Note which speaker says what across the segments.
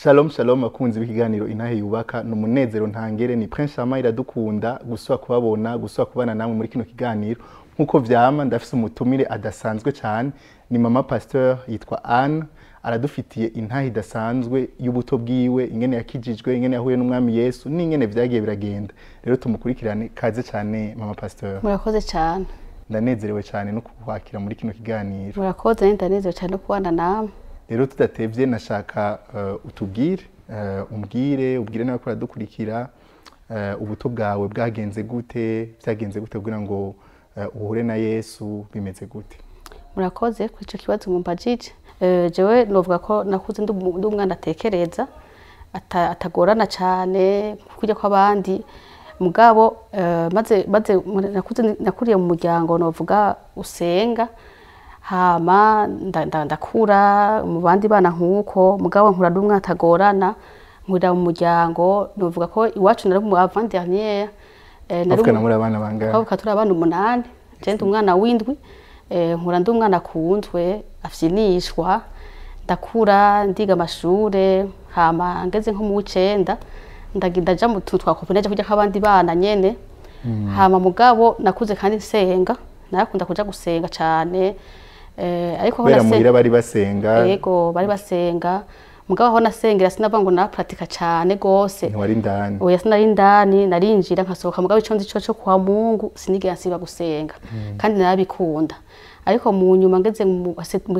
Speaker 1: Shalom shalom akunzi b'ikiganiro Intahe Yubaka. Ni umunezero ntangere, ni Prince Shama Iradukunda gusubira kubabona, gusubira kubana namwe muri kino kiganiro. Nkuko vyama, ndafise umutumire adasanzwe cyane, ni mama pasteur yitwa Anne. Aradufitiye intahe idasanzwe y'ubuto bwiwe, ingene yakijijwe, ingene yahuye n'Umwami Yesu n'ingene vyagiye biragenda. Rero tumukurikirane. Kaze cyane, mama pasteur.
Speaker 2: Murakoze cyane.
Speaker 1: Ndanezerewe cyane no kukwakira muri kino kiganiro.
Speaker 2: Murakoze, ndanezerewe cyane no kubana namwe.
Speaker 1: Rero tudatevye, nashaka utubwire, umbwire, ubwire n'abakora dukurikira, ubuto bwawe bwagenze gute, byagenze gute kugira ngo uhure na Yesu, bimeze gute?
Speaker 2: Murakoze kuri icyo kibazo mumbajije. Jewe novuga ko nakuze ndi umwana atekereza, atagorana cyane kujya kw'abandi. Mugabo maze nakuze, nakuriye mu muryango novuga usenga. Hama ndakura mu bandi bana nk'uko, mugabo nkura ndi umwana atagorana, nkurira mu muryango novuga ko iwacu nari mu avant dernière. Nari
Speaker 1: Bavukana muri abana bangahe?
Speaker 2: Twavuka turi abana umunani, je ndi umwana w'indwi. Nkura ndi umwana akunzwe, afyinishwa. Ndakura, ndiga amashure. Hama ngeze nko mu w'icenda, ndagenda ndaja mu tuntu twa copinage kurya nk'abandi bana nyene. Hama mugabo nakuze kandi nsenga, narakunda kuja gusenga cane, ariko aho
Speaker 1: Kubera muhira bari basenga?
Speaker 2: Yego, bari basenga. Mugabo aho nasengera sinavuga ngo narapratika cane gose.
Speaker 1: Ntiwari indani?
Speaker 2: Oya, sinari indani, narinjira nkasohoka. Mugabo ico nzi co kwa Mungu, sinigera nsiba gusenga kandi narabikunda. Ariko mu nyuma ngeze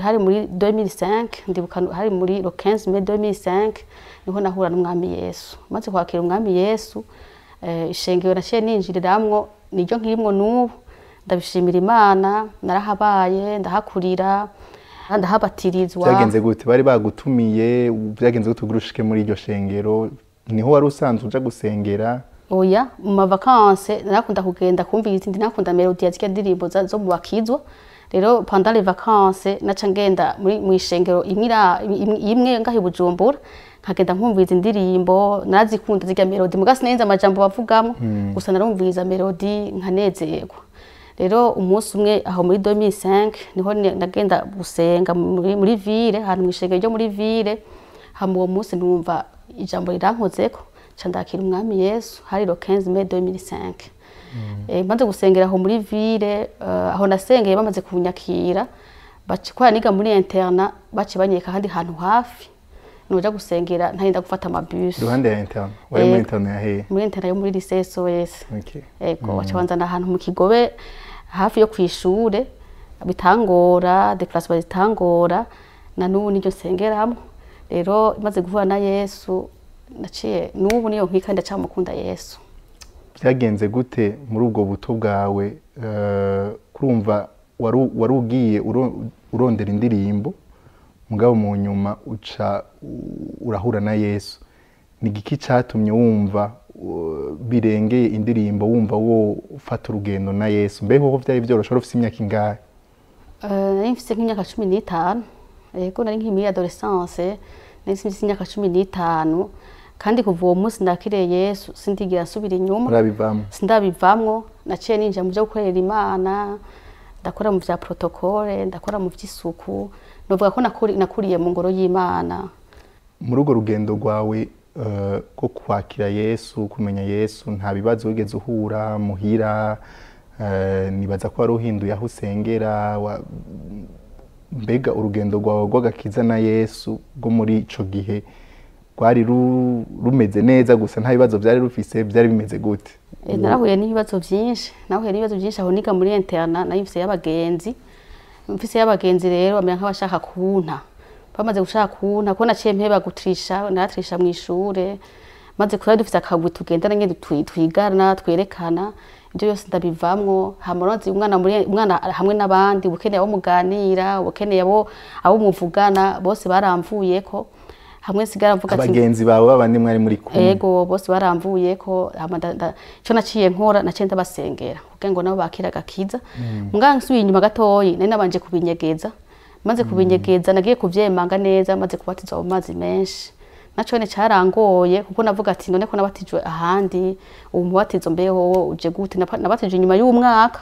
Speaker 2: hari muri 2005, ndibuka hari muri le 15 mai 2005, niho nahura n'Umwami Yesu. Maze kwakira Umwami Yesu, ishengero naciye ninjiriramwo niryo nkirimwo n'ubu. Ndabishimira Imana, narahabaye, ndahakurira, ndahabatirizwa.
Speaker 1: Byagenze gute? Bari bagutumiye? Byagenze gute kugira ushike muri iryo shengero? Niho wari usanzwe uja gusengera?
Speaker 2: Oya, mu ma vacances narakunda kugenda kumva izindi, narakunda mélodie ya zirya ndirimbo zo mu bakizwa. Rero pendant les vacances naca ngenda muri mu ishengero imwe ngaho i Bujumbura, nkagenda nkumviriza indirimbo. Narazikunda zirya mélodie, muga sinenze amajambo bavugamo, gusa narumviriza mélodie nkanezerwa. Rero umunsi umwe aho muri 2005 niho nagenda gusenga muri ville, ahantu mu ishengero ryo muri ville. Hama uwo munsi numva ijambo rirankozeko, nca ndakira Umwami Yesu. Hari le 15 mai 2005. Maze gusengera aho muri ville, aho nasengeye, bamaze kunyakira, baci kubera niga muri internat, baci banyeka ahandi hantu hafi noja gusengera, ntarinda gufata amabus.
Speaker 1: Iruhande ya internat? Wari muri
Speaker 2: Yego.
Speaker 1: internat ya hehe?
Speaker 2: Muri internat yo muri lycée SOS. Ego, baca banzana ahantu mu Kigobe hafi yo kwishure, bitangora déplacement, zitangora. Na n'ubu niryo nsengeramwo. Rero maze guhura na Yesu, naciye n'ubu niyo nkika, ndacamukunda Yesu.
Speaker 1: Byagenze gute muri ubwo buto bwawe? Kurumva wari ugiye urondera indirimbo, mugabo mu nyuma uca urahura na Yesu. Ni igiki cyatumye wumva birengeye indirimbo, wumva wo ufata urugendo na Yesu? Mbega hoho byari byoroshe? Wari ufise imyaka ingahe?
Speaker 2: Nari mfise nk'imyaka 15. Yego, nari nkiri muri adolescence, nari mfise imyaka 15. Kandi kuva uwo munsi ndakiriye Yesu, sindigera nsubira inyuma.
Speaker 1: Urabivamo?
Speaker 2: Sindabivamwo. Naciye ninjira mu byo gukorera Imana, ndakora mu vya protocole, ndakora mu vy'isuku. Novuga ko nakuriye mu ngoro y'Imana.
Speaker 1: Muri urwo rugendo rwawe rwo kwakira Yesu, kumenya Yesu, nta bibazo wigeze uhura muhira? Nibaza ko wari uhinduye aho usengera. Mbega urugendo rwawe rw'agakiza na Yesu rwo muri ico gihe rwari rumeze neza gusa, nta bibazo byari rufise? Byari bimeze gute?
Speaker 2: Narahuye n'ibibazo byinshi, narahuye n'ibibazo byinshi aho niga muri internat. Nari mfise y'abagenzi, mfise y'abagenzi. Rero bamera nk'abashaka kunta. Bamaze gushaka kunta ko naciye mpeba gutrisha, naratrisha mu ishure. Maze kuba dufise akagwi tugendana nyene, twigana, twerekana, ibyo byose ndabivamwo. Hama urazi umwana muri umwana hamwe n'abandi, ukeneye abo muganira, ukeneye abo muvugana. Bose baramvuyeko, hamwe nsigara mvuga ati
Speaker 1: Abagenzi bawe babandi mwari muri kumwe?
Speaker 2: Ego, bose baramvuyeko. Hama ico naciye nkora, naciye ndabasengera kugira ngo nabo bakire agakiza. Mbwa nsubiye inyuma gatoyi, nari nabanje kubinyegeza. Maze kubinyegeza, nagiye kuvyemanga neza maze kubatizwa mu mazi menshi. Naco ne carangoye, kuko navuga ati: "None ko nabatijwe ahandi, ubu mubatizo mbeho uje gute?" Nabatijwe inyuma y'umwaka.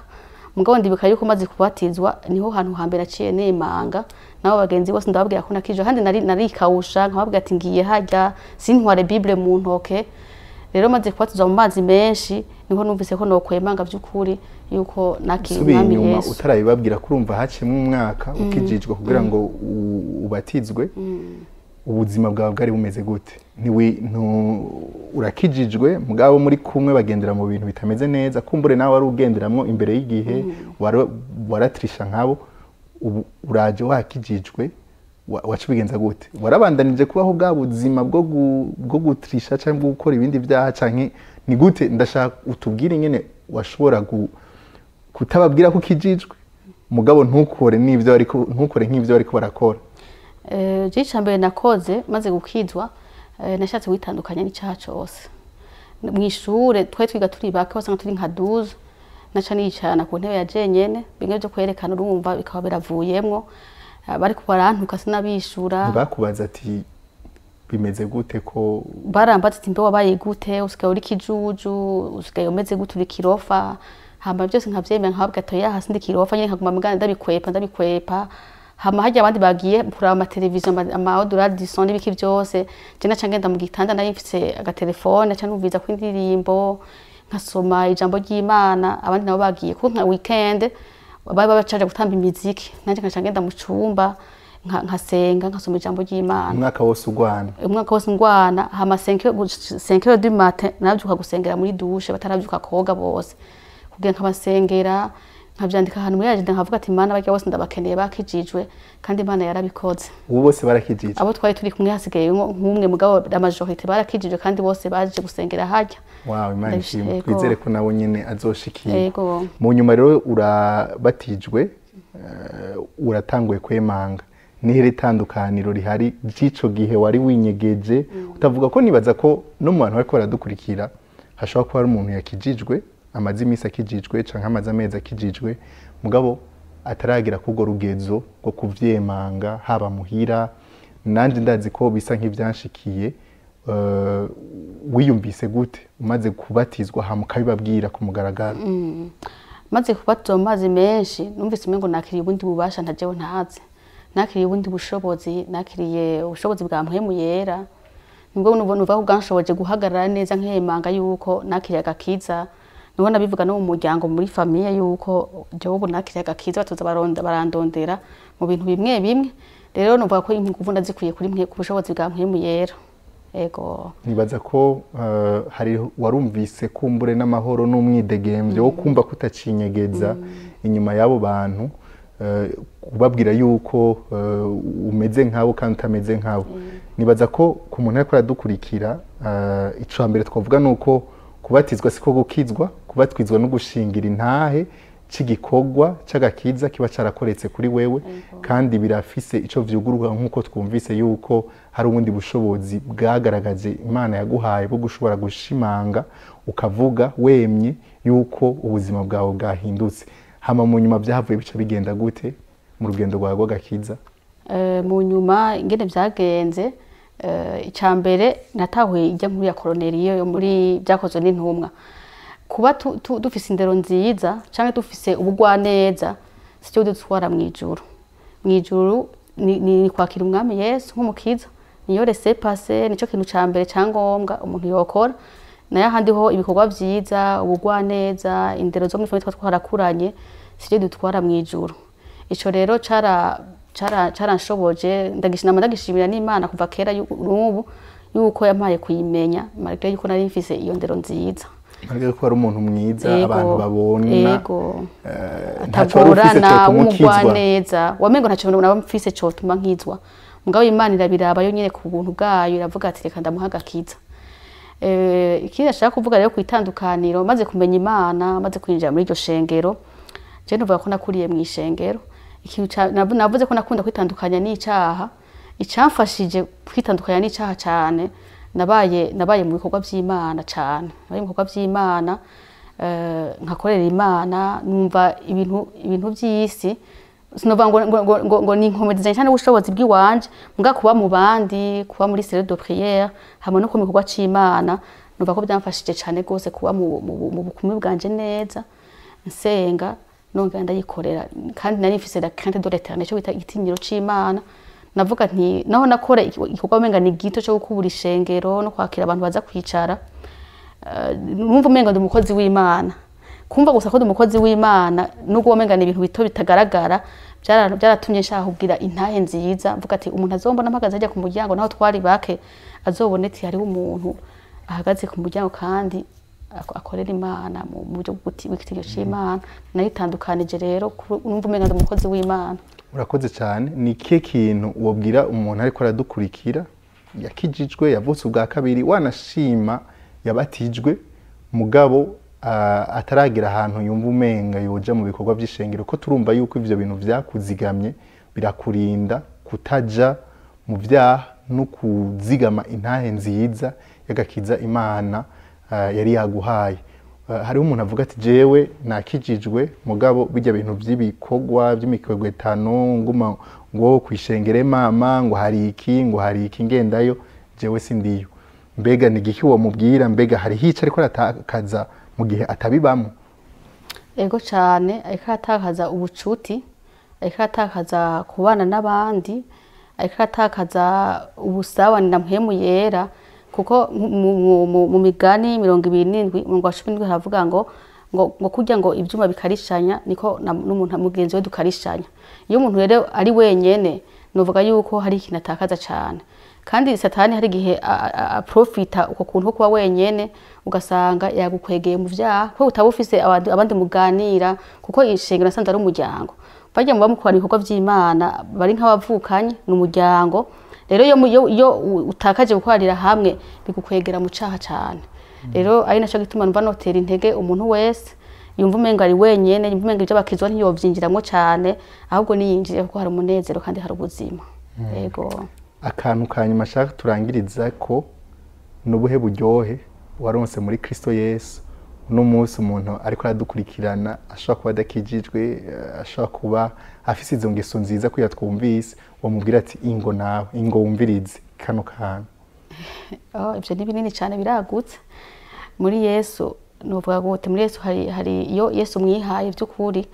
Speaker 2: Mugabo ndibuka yuko maze kubatizwa niho hantu hambere aciye nemanga, nabo bagenzi bose ndababwira ko nakijwe, kandi narikawusha nkababwira ati ngiye hajya sintware Bible mu ntoke. Rero maze kubatizwa mu mazi menshi niho numvise ko nokwemanga by'ukuri yuko nakiriye Umwami Yesu.
Speaker 1: Utarabibabwira kurumva hacimwe umwaka ukijijwe kugira ngo ubatizwe, ubuzima bwawe bwari bumeze gute? Urakijijwe mugabo muri kumwe bagendera mu bintu bitameze neza, kumbure nawe wari ugenderamwo imbere y'igihe, waratrisha nkabo, uraje wakijijwe, waca ubigenza gute? Warabandanije kubaho bwa buzima bwo gutrisha cyangwa bwo gukora ibindi byaha, canke ni gute? Ndashaka utubwire ingene washobora kutababwira ko ukijijwe mugabo ntukore n'ivyo ariko ntukore nk'ivyo ariko barakora.
Speaker 2: Je icambere nakoze maze gukizwa, nashatse kwitandukanya n'icaha cose. Mw'ishure twari twiga turi bake, wasanga turi nka 12, naca niyicarana ku ntebe ya jenyene, bimwe vyo kwerekana urumva bikaba biravuyemwo. Bariko barantuka sinabishura.
Speaker 1: Ntibakubaza ati bimeze gute ko
Speaker 2: barambaza ati mbe wabaye gute, usigaye uri kijuju, usigaye umeze gute, uri kirofa. Hama byose nkavyemera, nkababwira ati oya hasi ndi kirofa nyene, nkaguma mugana ndabikwepa ndabikwepa. Hama harya abandi bagiye kuraba amateleviziyo, ama au-delà du son n'ibiki byose, je naca ngenda mu gitanda nari mfise agatelefone, naca numviriza ko indirimbo, nkasoma ijambo ry'Imana. Abandi nabo bagiye kuko nka weekend bari bacaje gutamba imiziki, nanje nkaca ngenda mu cumba nkasenga, nkasoma ijambo ry'Imana.
Speaker 1: Umwaka wose ugwana?
Speaker 2: Umwaka wose ngwana. Hama 5 heures du matin naravyuka gusengera muri douche, bataravyuka koga bose, kugira nkabasengera, nkavyandika ahantu muri agenda, nkavuga ati Imana barya bose ndabakeneye bakijijwe, kandi Imana yarabikoze.
Speaker 1: Ubu bose barakijijwe?
Speaker 2: Abo twari turi kumwe hasigaye nk'umwe, mugabo la majorité barakijijwe kandi bose baje gusengera harya.
Speaker 1: Wow, Imana ishimwe. Twizere ko nabo nyene azoshikira.
Speaker 2: Yego.
Speaker 1: Mu nyuma rero urabatijwe, uratanguye kwemanga, nihere itandukaniro rihari ry'ico gihe wari winyegeje utavuga ko? Nibaza ko no mu bantu bariko baradukurikira hashobora kuba hari umuntu yakijijwe, amaze iminsi akijijwe canke amaze amezi akijijwe, mugabo ataragira kurwo rugezo rwo kuvyemanga haba muhira. Nanje ndazi ko bisa nk'ivyanshikiye. Wiyumvise gute umaze kubatizwa hama ukabibabwira ku mugaragaro?
Speaker 2: Maze kubatizwa mu mazi menshi numvise umengo nakiriye ubundi bubasha ntajewe ntazi, nakiriye ubundi bushobozi, nakiriye ubushobozi bwa Mpwemu Yera. Nibwo numva ko bwanshoboje guhagarara neza nkemanga yuko nakiriye agakiza. Nibwo nabivuga no mu muryango, muri famille, yuko jewe ubu nakiriye agakiza, batoza barandondera mu bintu bimwe bimwe. Rero numva ko inguvu ndazikwiye kuri mwe, ku bushobozi bwa Mpwemu Yera. Ego.
Speaker 1: Nibaza ko hari warumvise kumbure n'amahoro n'umwidegemvyo wo kumva kutacinyegeza inyuma y'abo bantu, kubabwira yuko umeze nkabo kandi utameze nkabo. Nibaza ko ku muntu ariko aradukurikira, ica mbere twavuga nuko kubatizwa siko gukizwa, kubatizwa no gushingira intahe c'igikorwa c'agakiza kiba carakoretse kuri wewe, kandi birafise ico vyugururwa nk'uko twumvise yuko hari ubundi bushobozi bwagaragaje Imana yaguhaye bwo gushobora gushimanga ukavuga wemye yuko ubuzima bwawe bwahindutse. Hama mu nyuma vyahavuye bica bigenda gute mu rugendo rwawe rw'agakiza?
Speaker 2: Mu nyuma ingene vyagenze, icya mbere natahuye ijya nkuru ya Koroneliyo yo muri Byakozwe n'Intumwa. Kuba dufise indero nziza canke dufise ubugwaneza sicyo dutwara mu ijuru. Mu ijuru ni kwakira Umwami Yesu nk'umukiza, niyo laissez-passer, nico kintu ca mbere ca ngombwa umuntu yokora. Nayo ahandi ho ibikorwa vyiza, ubugwaneza, indero zo muri famille twa twarakuranye sicyo dutwara mu ijuru. Ico rero cara cara caranshoboje, ndagishimira n'Imana kuva kera n'ubu yuko yampaye kuyimenya, malgré yuko nari mfise iyo ndero nziza.
Speaker 1: Malgré ko ari umuntu mwiza, abantu babona, ntaco wari ufise
Speaker 2: atagorana,
Speaker 1: cotuma ukizwa.
Speaker 2: W'umugwaneza wamengo ntaco naba mfise cotuma nkizwa, mugabo Imana irabiraba yo nyene ku buntu bwayo, iravuga ati reka ndamuha agakiza. Ikindi nashaka kuvuga rero ku itandukaniro, maze kumenya Imana, maze kwinjira muri iryo shengero, je nuvuga ko nakuriye mu ishengero. Ikintu navuze ko nakunda kwitandukanya n'icaha. Icamfashije kwitandukanya n'icaha cane, nabaye mu bikorwa vy'Imana cane, nabaye mu bikorwa vy'Imana, nkakorera Imana, numva ibintu vy'isi sinova ngo ni inkomezi cyane ubushobozi bw'iwanje, mbwa kuba mu bandi, kuba muri cellule de prière hamwe no ku bikorwa c'Imana, numva ko byamfashije cane gose kuba mu bukumi bwanje neza, nsenga. Nongera ndayikorera, kandi nari mfise la crainte de l'Éternel, ico bita igitinyiro c'Imana. Navuga nti naho nakora igikorwa umenga ni gito cyo gukubura ishengero no kwakira abantu baza kwicara, numva umenga ndi umukozi w'Imana. Kumva gusa ko ndi umukozi w'Imana, nubwo umenga ni ibintu bito bitagaragara, byaratumye nshaka kugira intahe nziza. Mvuga ati umuntu azombona mpagaze ajya ku muryango, naho twari bake, azobone ati hariho umuntu ahagaze ku muryango kandi akorera Imana mu buryo bw'igitinyiro c'Imana. Nayitandukanije rero, numva umenga ndi umukozi w'Imana.
Speaker 1: Urakoze cyane. Ni ikihe kintu wobwira umuntu ariko aradukurikira, yakijijwe, yavutse ubwa kabiri, wanashima yabatijwe, mugabo ataragira ahantu yumva umenga yoja mu bikorwa by'ishengero, ko turumva yuko ivyo bintu vyakuzigamye, birakurinda kutaja mu vyaha no kuzigama intahe nziza y'agakiza Imana yari yaguhaye? Hariho umuntu avuga ati jewe nakijijwe, mugabo bijya bintu by'ibikorwa by'imikwegwetano, nguma ngo kwishengere mama, ngo hari iki, ngo hari iki, ngendayo jewe sindiyo. Mbega ni igiki womubwira? Mbega hari hica ariko aratakaza mu gihe atabibamo?
Speaker 2: Ego cyane, ariko aratakaza ubucuti, ariko aratakaza kubana n'abandi, ariko aratakaza ubusabane na Mpwemu Yera. Kuko mu Migani 27 umurongo wa 17 haravuga ngo kurya ngo ibyuma bikarishanya, niko n'umuntu mugenzi we dukarishanya. Iyo umuntu rero ari wenyene, novuga yuko hari ikintu atakaza cyane. Kandi Satani hari igihe aprofita uko kuntu ko kuba wenyene, ugasanga yagukwegeye mu vyaha, kuko utaba ufise abandi muganira. Kuko ishengero nasanze ari umuryango, bajya muba mukora ibikorwa vy'Imana bari nk'abavukanye, ni umuryango. Rero iyo utakaje gukorera hamwe, bigukwegera mu caha cane. Rero ari naco gituma numva notera intege umuntu wese yumva umenga ari wenyene, yumva umenga ivyo bakizwa ntiyovyinjiramwo cane, ahubwo niyinjire, kuko hari umunezero kandi hari ubuzima. Yego.
Speaker 1: Akantu ka nyuma ashaka turangiriza ko, n'ubuhe buryohe waronse muri Kristo Yesu? Uno munsi umuntu ariko aradukurikirana ashobora kuba adakijijwe, ashobora kuba afise izo ngeso nziza kuya twumvise, wamubwira ati ingo nawe, ingo wumvirize kano kantu.
Speaker 2: Oh, ivyo ni binini cyane, biragutse. Muri Yesu, novuga gute, muri Yesu hari iyo Yesu mwihaye by'ukuri,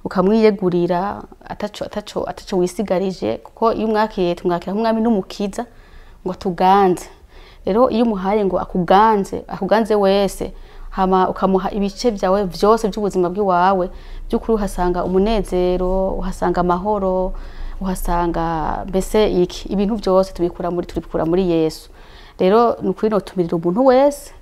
Speaker 2: ukamwiyegurira ataco wisigarije, kuko iyo umwakiriye, tumwakira nk'umwami n'umukiza ngo atuganze. Rero iyo umuhaye ngo akuganze, akuganze wese, hama ukamuha ibice byawe vyose by'ubuzima bw'iwawe, by'ukuri uhasanga umunezero, uhasanga amahoro, uhasanga mbese iki ibintu byose tubikura muri Yesu. Rero ni ukuri notumirira umuntu wese,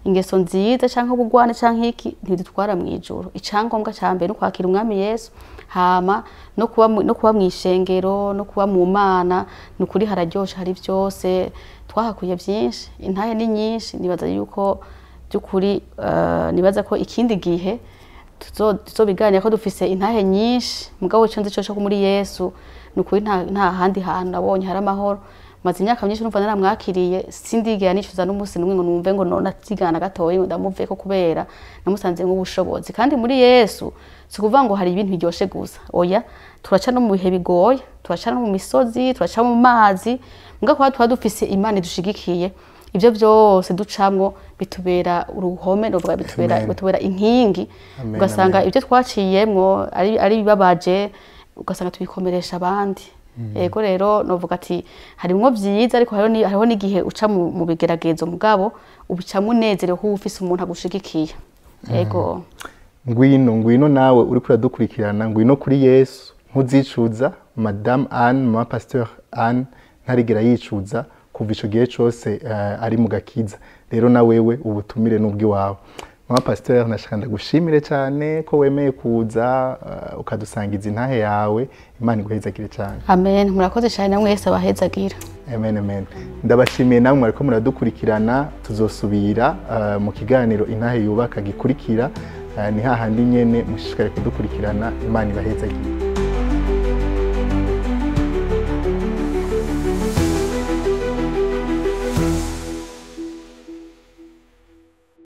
Speaker 2: ingeso nziza canke ubugwane canke iki ntidutwara mu ijuru. Icyangombwa ca mbere ni ukwakira umwami Yesu, hama no kuba mw'ishengero no kuba mu Mana. Ni ukuri hararyoshe, hari byose, twahakuye byinshi, intahe ni nyinshi. Nibaza yuko by'ukuri, nibaza ko ikindi gihe tuzobiganira, ko dufise intahe nyinshi. Mugabo ico nzi co muri Yesu, ni ukuri nta handi hantu nabonye hari amahoro. Maze imyaka myinshi numva naramwakiriye, sindigera nicuza n'umunsi n'umwe ngo numve ngo none atigana gatoyi ngo ndamuveko, kubera namusanze nk'ubushobozi. Kandi muri Yesu si ukuvuga ngo hari ibintu biryoshe gusa, oya, turaca no mu bihe bigoye, turaca no mu misozi, turaca mu mazi. Mbwa kuba tuba dufise Imana idushigikiye, ivyo byose ducamwo bitubera uruhome, novuga bitubera
Speaker 1: Amen.
Speaker 2: bitubera inkingi.
Speaker 1: Amen,
Speaker 2: ugasanga
Speaker 1: amen.
Speaker 2: ibyo twaciyemwo ari bibabaje, ugasanga tubikomeresha abandi. Ego rero novuga ati harimwo vyiza, ariko hariho n'igihe uca mu bigeragezo, mugabo ubicamwo unezerewe kuko ufise umuntu agushigikiye. Ego.
Speaker 1: Ngwino, ngwino nawe uriko uradukurikirana, ngwino kuri Yesu, ntuzicuza. Madame Anne, mama Pasteur Anne, ntarigera yicuza kuva ico gihe cose ari mu gakiza. Rero na wewe ubutumire n'ubw'iwawe. Mama Pasteur, nashaka ndagushimire cyane ko wemeye kuza, ukadusangiza intahe yawe. Imana iguhezagire cyane.
Speaker 2: Amen, murakoze cyane, namwe mwese abahezagira.
Speaker 1: Amen, amen. Ndabashimiye namwe ariko muradukurikirana. Tuzosubira mu kiganiro Intahe Yubaka gikurikira. Ni hahandi nyene mushishikare kudukurikirana. Imana ibahezagire.